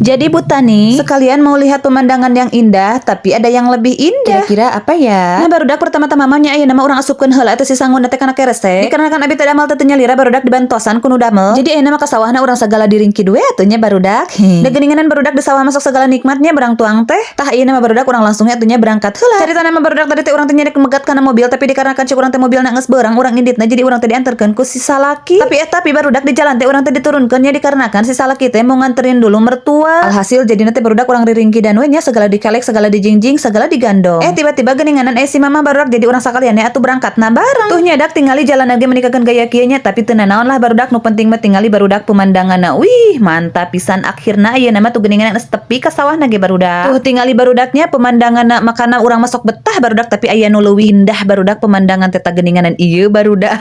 Jadi, Bu Tani, sekalian mau lihat pemandangan yang indah, tapi ada yang lebih indah. Kira-kira apa ya? Nah, barudak, pertama-tama mah nya ayeuna mah urang asupkeun heula eta si sanguna teh kana keresek. Dikarenakan abi teh damal teh teu nyalira, barudak, dibantosan ku nu damel. Jadi ayeuna mah ka sawahna urang sagala diringkid we atuh nya, barudak. Da geuninganan, barudak, di sawah masuk segala nikmatnya berang tuang teh. Tah, ayeuna mah, barudak, urang langsung atuh nya berangkat heula. Caritana mah, barudak, tadi teh urang teh nyari megat kana mobil, tapi dikarenakan cek urang teh mobilna geus beurang, urang inditna, jadi urang teh diantarkeun ku si salaki. Tapi barudak, di jalan teh urang teh diturunkeun nya, dikarenakan si salaki teh mau nganterin dulu mertua. Alhasil jadi teh, barudak, urang riringkidan we nya, segala dikelek, segala dijingjing, segala digandong. Eh, tiba-tiba geuninganan si mama, barudak, jadi urang sakalian atuh berangkat nah bareng. Tuh nya dak tingali jalan ge menikakeun gaya kieu nya, tapi teu nanaon lah, barudak, nu penting mah tingali, barudak, pemandanganna. Wih, mantap pisan. Akhirna ayeuna mah tuh geuningan geus tepi ka sawahna ge, barudak. Tuh tingali, barudaknya, pemandanganna, makana urang masuk betah, barudak, tapi aya nu leuwih indah, barudak, pemandangan teh geuninganan ieu, barudak.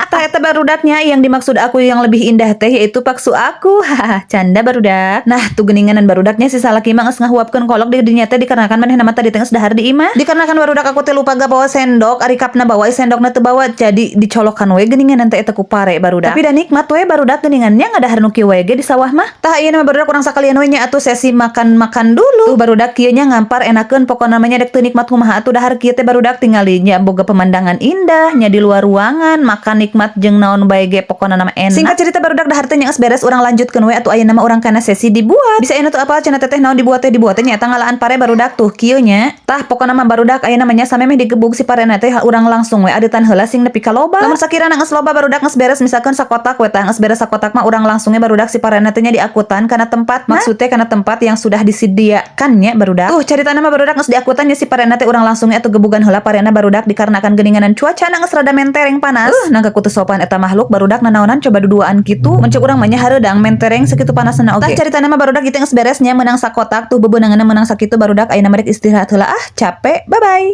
Tah, eta barudaknya yang dimaksud aku yang lebih indah teh yaitu paksu aku. Haha, canda, barudak. Nah, tuh geuninganan, barudaknya, si salaki mah geus ngahuapkeun kolok di dinya teh, dikarenakan manehna mah tadi teh geus dahar di imah. Dikarenakan, barudak, aku teh lupa gak bawa sendok, ari kapna bawa, sendokna teu bawa, jadi dicolokan we geuninganan teh eta ku pare, barudak. Tapi da nikmat we, barudak, geuningannya ngadahar nu kieu we ge di sawah mah. Tah, ayeuna mah, barudak, urang sakalian we nya atuh sesi makan-makan dulu. Tuh, barudak, kieu nya ngampar enakeun, pokona mah nya dek teu nikmat kumaha atuh dahar kieu teh, barudak. Tingali nya boga pemandangan indah nya, di luar ruangan, makan nikmat jeung naon bae ge pokona nama enak. Singkat cerita, barudak, dahar teh nya geus beres, urang lanjutkeun we atuh. Ayeuna mah urang kana sesi dibuat. Bisa ayeuna tuh apal cenah teteh naon dibuat teh? Dibuat teh nyaeta ngalaan pare, barudak, tuh kieu nya. Tah, pokona mah, barudak, ayeuna mah nya samemeh digebug si parena teh, urang langsung we adetan heula sing nepi ka loba. Lamun sakirana geus loba, barudak, geus beres misalkan sakotak we, tah geus beres sakotak mah urang langsung we, barudak, si parena teh nya diakutan kana tempat, maksudnya kana tempat yang sudah disediakan nya, barudak. Tuh caritana mah, barudak, geus diakutan nya si parena teh, urang langsung we atuh gebugan heula parena, barudak, dikarenakan geuninganan cuaca geus rada mentereng panas. Nangka ku teu sopan eta makhluk, barudak, nanaonan coba duduaan kitu. Mun cek urang mah nya hareudang mentereng sakitu panasna oge. Tah, caritana mah, barudak, kitu geus beresnya menang sakotak tuh bebeunanganna menang sakitu, barudak. Ayeuna mah rek istirahat heula ah, capek. Bye bye.